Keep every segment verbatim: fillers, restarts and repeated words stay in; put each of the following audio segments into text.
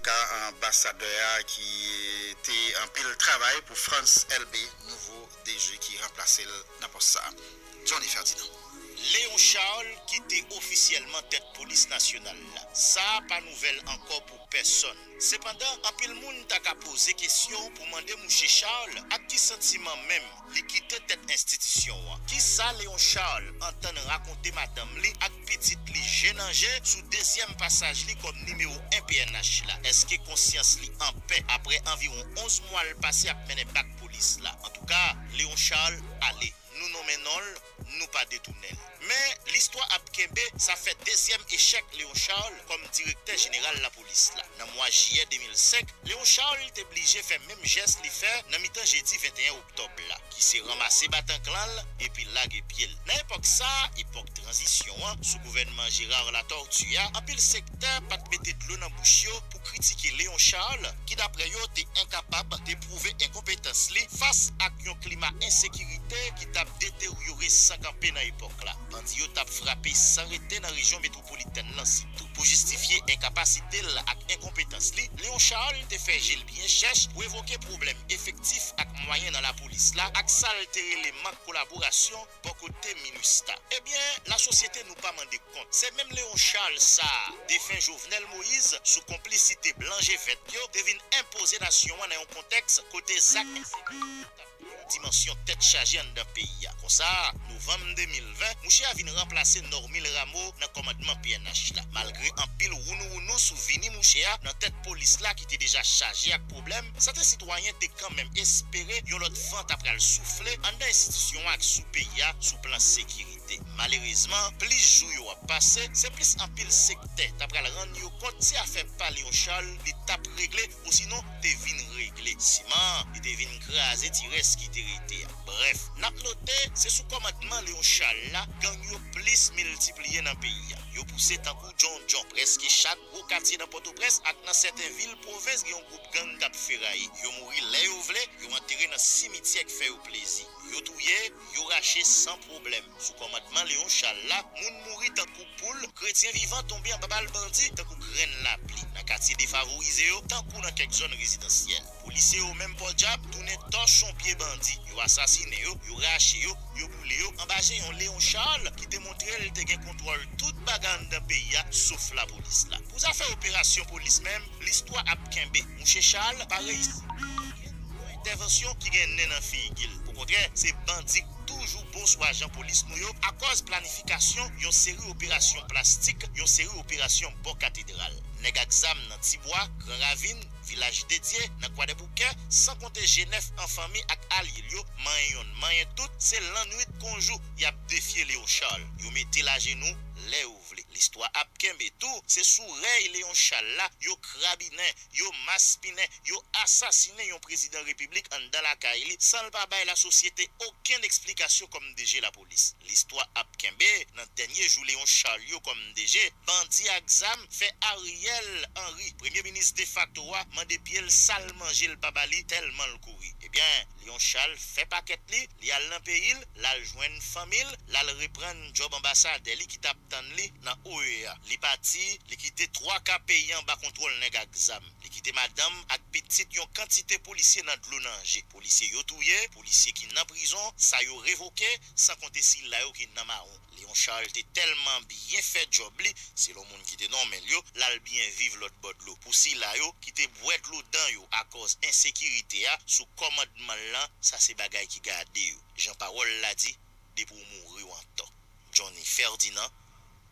Ka anbasadè a ki te anpil travay pou Frantz Elbé, nouvo D G ki ranplase l nan pòs sa a. Johnny Ferdinand. Léon Charles kite ofisyèlman tèt polis nasyonal la. Sa a pa nouvèl ankò pou pèsonn. Sepandan, anpil moun ta ka poze kesyon pou mande mouche Charles ak ki santiman menm li kite tèt enstitisyon an. Kisa Léon Charles antann rakonte madanm li ak pitit li je nan je sou dezyèm pasaj li kòm nimewo en P N H la? Èske konsyans li anpè apre anviwon onz mwa l pase ap mennen bak polis la? Antouka, Léon Charles ale. Nou nonmen non l, nou pa detounen l. Men, listwa ap kenbe, sa fè dezyèm echèk Léon Charles kòm direktè jeneral lapolis la. Nan mwa jiyè de mil senk, Léon Charles te blije fè menm jès li fè nan mitan jedi venteyen oktòb la, ki se ranmase batanklan l epi lage pye l. Nan epòk sa a, epòk tranzisyon an, sou gouvènman Gérard Latortue a, anpil sektè pa t mete dlo nan bouch yo pou kritike Léon Charles, ki daprè yo te enkapab te pwouve enkonpetans li fas ak yon klima ensekirite ki t ap deteryore san kanpe nan epòk la. Bandi yo t ap frape san rete nan rejyon metwopolitèn lan sitou. Pou jistifye enkapasite l ak enkonpetans li, Léon Charles te fè je l byen chèch pou evoke pwoblèm efektif ak mwayen nan lapolis la ak sa l te rele mank kolaborasyon bò kote minustah. Ebyen, lasosyete nou pa mande kont. Se menm Léon Charles sa a, defen Jovenel Moïse, sou konplisite blan je vèt yo, te vin enpoze nasyon an nan yon kontèks kote zak ensekirite t ap pran yon dimansyon tèt chaje anndan peyi a. Konsa, novanm de mil ven, mouche a vin ranplase Normil Rameau nan kòmandman P N H la. Malgre anpil wounouwounou sou vini mouche a nan tèt polis la ki te deja chaje ak pwoblèm, sèten sitwayen te kanmenm espere yon lòt van ta pral soufle anndan enstitisyon an ak sou peyi a sou plan sekirite. Malerezman, plis jou yo ap pase, se plis anpil sektè ta pral rann yo kont se afè pa Léon Charles li t ap regle, osinon te vin regle. Siman, li te vin kraze ti rès ki te rete a. Brèf, n ap note, se sou kòmandman Léon Charles la, gang yo plis miltipliye nan peyi a. Yo pouse tankou djondjon. Prèske chak gwo katye nan Pòtoprens ak nan sèten vil pwovens gen yon gwoup gang k ap feraye. Yo mouri lè yo vle, yo antere nan simityè k fè yo plezi. Yo touye, yo rache san pwoblèm. Sou kòmandman Léon Charles la, moun mouri tankou poul, kretyen vivan tonbe anba bal bandi tankou grenn lapli. Nan katye defavorize yo, tankou nan kèk zòn rezidansyèl. Polisye yo menm pòdyab tounen tòch yon pye bandi. Yo asasinen yo, yo rache yo, yo boule yo, anba je yon Léon Charles ki te montre l te gen kontwòl tout bagay anndan peyi a, sof lapolis la. Pou zafè operasyon polis menm, listwa ap kenbe. Mouche Charles pa reyisi yon entèvansyon ki gen nen nan figi l. Okontrè, se bandi k toujou bon sou ajan polis nou yo akòz planifikasyon yon seri operasyon plastik, yon seri operasyon bò katedral. Nèg ak zam nan Tibwa, Gran Ravin, Vilaj Dedye, nan Kwadèboukè, san konte G nèf an fanmi ak alye l yo, manyen yonn, manyen tout, se lannwit kon jou y ap defye Léon Charles. Yo mete l ajenou lè yo vle. Listwa ap kenbe tou, se sou rèy Léon Charles la, yo krabinen, yo maspinen, yo asasinen yon prezidan repiblik anndan lakay li, san l pa bay lasosyete okenn eksplikasyon kòm D G lapolis. Listwa ap kenbe, nan dènye jou Léon Charles yo kòm D G, bandi ak zam fè Ariel Henry, premye minis defakto a, mande pye l sa l manje l pa ba li tèlman l kouri. Ebyen, Léon Charles fè pakèt li, li al nan peyi l, l al jwenn fanmi l, l al reprann djòb anbasadè li ki t ap tann li nan O E A. Li pati, li kite twa ka peyi a anba kontwòl nèg ak zam. Li kite madanm ak pitit yon kantite polisye nan dlo nan je. Polisye yo touye, polisye ki nan prizon, sa yo revoke, san konte sila yo ki nan mawon. Léon Charles te tèlman byen fè djòb li, selon moun ki te nonmen l yo, l al byen viv lòt bò dlo. Pou sila yo ki te bwè dlo dan yo akòz ensekirite a sou kòmandman l lan, sa se bagay ki gade yo. Jan pawòl la di, depi w mouri w antò. Johnny Ferdinand,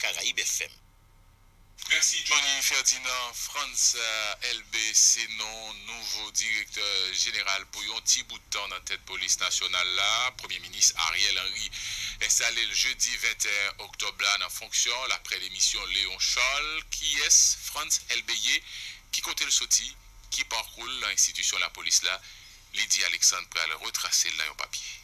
Karayib F M. Mèsi Johnny Ferdinand. Frantz, euh, Elbé se non nouvo direktè jeneral pou yon ti bout tan nan tèt polis nasyonal la. Premye minis Ariel Henry enstale l jedi venteyen oktòb la nan fonksyon l aprè demisyon Léon Charles. Kiyès Frantz Elbé ye? Ki kote l soti? Ki pakou l nan enstitisyon lapolis la? Lydie Alexandre pral retrase l nan yon papye.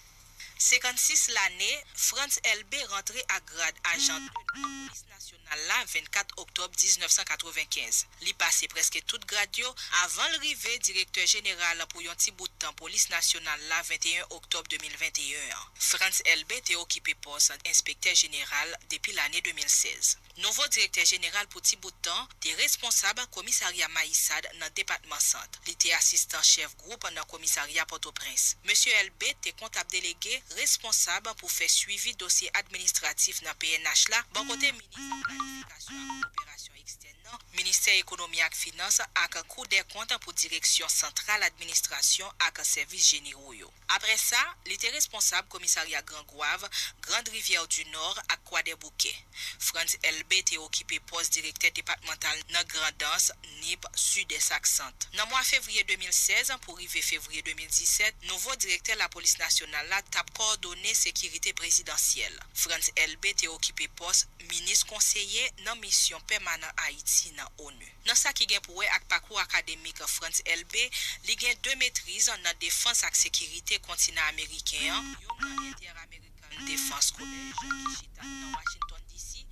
Senkannsis lane, Frantz Elbé rantre ak grad ajan de nan polis nasyonal. Nasyonal la vennkat oktòb diznèf san katrevenkenz. Li pase prèske tout grad yo avan l rive direktè jeneral pou yon ti bout tan Polis Nasyonal la venteyen oktòb de mil venteyen an. Frantz Elbé te okipe pòs enspektè jeneral depi lane de mil sèz. Nouvo direktè jeneral pou ti bout tan te responsab komisarya Mayisad nan depatman Sant. Li te asistan chèf gwoup nan komisarya Pòtoprens. Mesye Elbé te kontab delege, responsab pou fè swivi dosye administratif nan P N H la, bò kote minis planifikasyon ak koperasyon ekstèn nan, ministè ekonomi ak finans ak Kou dè kont pou direksyon santral administrasyon ak sèvis jenero yo. Apre sa, li te responsab komisarya Gran Gwav, Grand Rivière du Nord ak Kwadèboukè. Frantz Elbé te okipe pòs direktè depatmantal nan Grandans, Nip, Sidès ak Sant. Nan mwa fevriye de mil sèz pou rive fevriye de mil disèt, nouvo direktè Lapolis Nasyonal la t ap kowòdone sekirite prezidansyèl. Frantz Elbé te okipe pòs minis konseye nan misyon pèmanan Ayiti nan onu. Nan sa ki gen pou wè ak pakou akademik Frantz Elbé, li gen de metriz nan defans ak sekirite kontinan ameriken an, youn nan Inter-American Defense College ki chita nan Washington D C,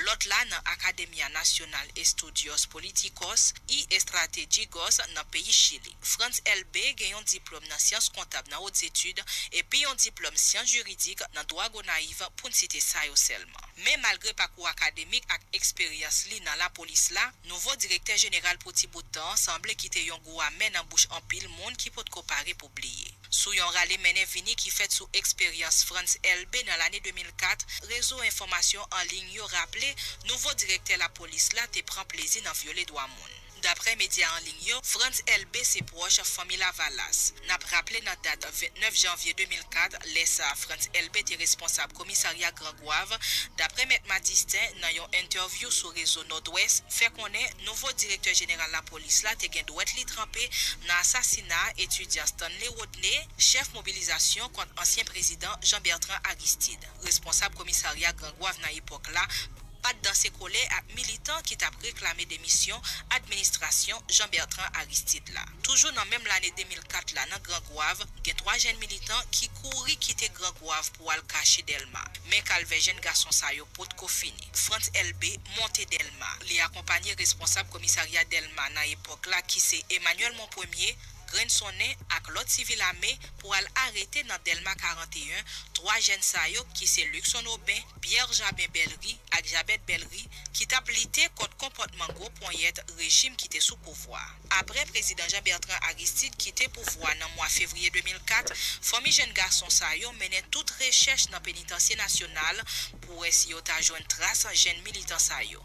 lòt la nan Academia Nacional Estudios Políticos y Estratégicos nan peyi Chili. Frantz Elbé gen yon diplòm nan syans kontab nan Wot Etid epi yon diplòm syans jiridik nan dwa Gonayiv, pou n site sa yo sèlman. Men malgre pakou akademik ak eksperyans li nan lapolis la, nouvo direktè jeneral pou ti bout tan an sanble kite yon gou amè nan bouch anpil moun ki potko pare pou bliye. Sou yon rale mennen vini ki fèt sou eksperyans Frantz Elbé nan lane de mil kat, rezo enfòmasyon an liy yo raple nouvo direktè lapolis la te pran plezi nan vyole dwa moun. Daprè medya an liy yo, Frantz Elbé se pwòch Fanmi Lavalas. N ap raple nan dat vennèf janvye de mil kat, lè sa a Frantz Elbé te responsab komisarya Gran Gwav. Daprè Mèt Madistin, nan yon entèvyou sou rezo Nòdwès, fè konnen nouvo direktè jeneral lapolis la te gen dwèt li tranpe nan asasina etidyan Stanley Rodney, chèf mobilizasyon kont ansyen prezidan Jean Bertrand Aristide. Responsab komisarya Gran Gwav nan epòk la pa t danse kole ak militan ki t ap reklame demisyon administrasyon Jean Bertrand Aristide la. Toujou nan menm lane de mil kat la nan Gran Gwav, gen twa jèn militan ki kouri kite Gran Gwav pou al kache Dèlma. Men kalvè jèn gason sa yo potko fini. Frantz Elbé monte Dèlma. Li akonpanye responsab komisarya Dèlma nan epòk la ki se Emmanuel Monpremier, Grenn Sonnen ak lòt sivil ame pou al arete nan Dèlma karanteyen twa jèn sa yo ki se Luckson Aubin, Pierre Jabin Bellerive ak Jabeth Bellerive ki t ap lite kont konpòtman gwo ponyèt rejim ki te sou pouvwa a. Apre prezidan Jean Bertrand Aristide kite pouvwa nan mwa fevriye de mil kat, fanmi jèn gason sa yo mennen tout rechèch nan Penitansye Nasyonal pou wè si yo ta jwenn tras jèn militan sa yo.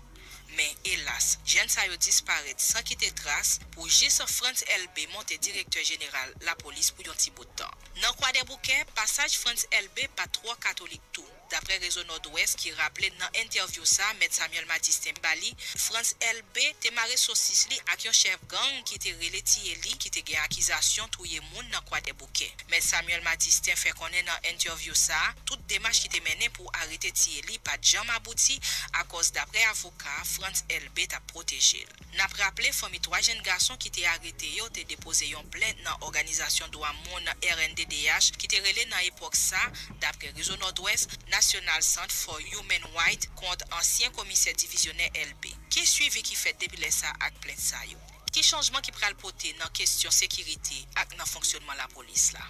Men, elas, jèn sa yo disparèt san kite tras pou jis Frantz Elbé monte direktè jeneral lapolis pou yon ti bout tan. Nan Kwadèboukè, pasaj Frantz Elbé pa t twò katolik tou. Daprè rezo Nòdwès ki raple nan entèvyou sa Mèt Samuel Madistin ba li, Frantz Elbé te mare sosis li ak yon chèf gang ki te rele Tiyeli ki te gen akizasyon touye moun nan Kwadèboukè. Mèt Samuel Madistin fè konnen nan entèvyou sa a, tout demach ki te mennen pou arete Tiyeli pa t janm abouti akòz daprè avoka a, Frantz Elbé t ap pwoteje l. N ap raple fanmi twa jèn gason ki te arete yo te depoze yon plent nan òganizasyon dwa moun R N D D H ki te rele nan epòk sa, daprè rezo Nòdwès, National Center for Human Rights kont ansyen komisè divizyonè Elbé. Ki swivi ki fèt depi lè sa ak plent sa yo? Ki chanjman ki pral pote nan kesyon sekirite ak nan fonksyonman lapolis la?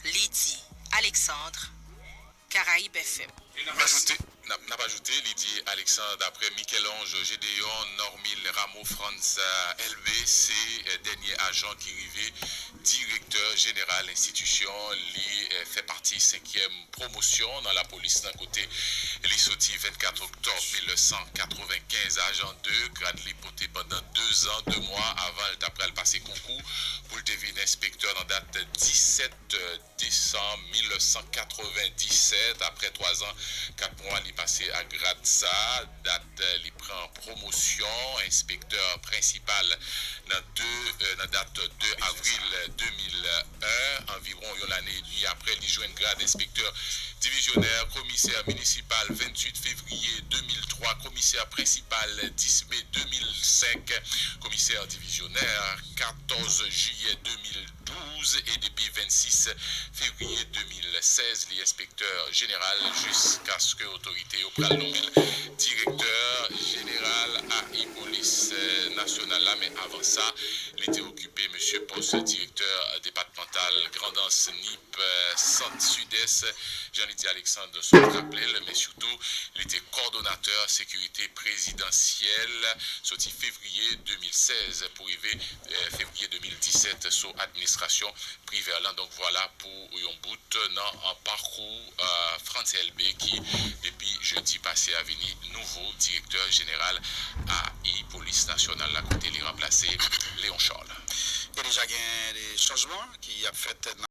Lydie Alexandre, Caraïbes F M. N ap ajoute, n ap, n ap ajoute, Lydie Alexandre, daprè Michel-Ange Gédéon, Normil Rameau, Frantz, euh, Elbé, se, euh, dènye ajan ki rive direktè jeneral enstitisyon, li, euh, fè pati senkyèm pwomosyon nan lapolis nan kote li soti vennkat oktòb mil nèf san katrevenkenz, ajan de, grad li pote pandan de zan, de mwa avan l ta pral pase konkou pou l te vin enspektè nan dat disèt desanm mil nèf san katrevendisèt. Apre twa zan, kat mwa, li pase a grad sa. Dat, eh, li pran pwomosyon enspektè prensipal nan de, eh, nan dat de avril de mil en, anviwon yon lane edmi apre li jwenn grad enspektè divizyonè, komisè minisipal venntuit fevriye de mil twa, komisè prensipal dis me de mil senk, komisè divizyonè katòz jiyè de mil douz e depi vennsis fevriye de mil sèz, li enspektè jeneral jiskaske otorite yo pral nonmen l direktè jeneral A I polis nasyonal la. Men avan sa, li te okipe mesye pòs direktè depatmantal Grandans, Nip, Sant, Sidès, Jean Lydiard Alexandre Sot raple l, men sitou li te kòdonatè sekirite prezidansyèl soti fevriye de mil sèz pou rive fevriye de mil disèt sou administrasyon Privè lan. Donk vwala pou yon bout nan pakou Frantz Elbé ki depi jedi pase a vini nouvo direktè jeneral A I polis nasyonal la, kote li ranplase Léon Charles. E deja gen de chanjman ki ap fèt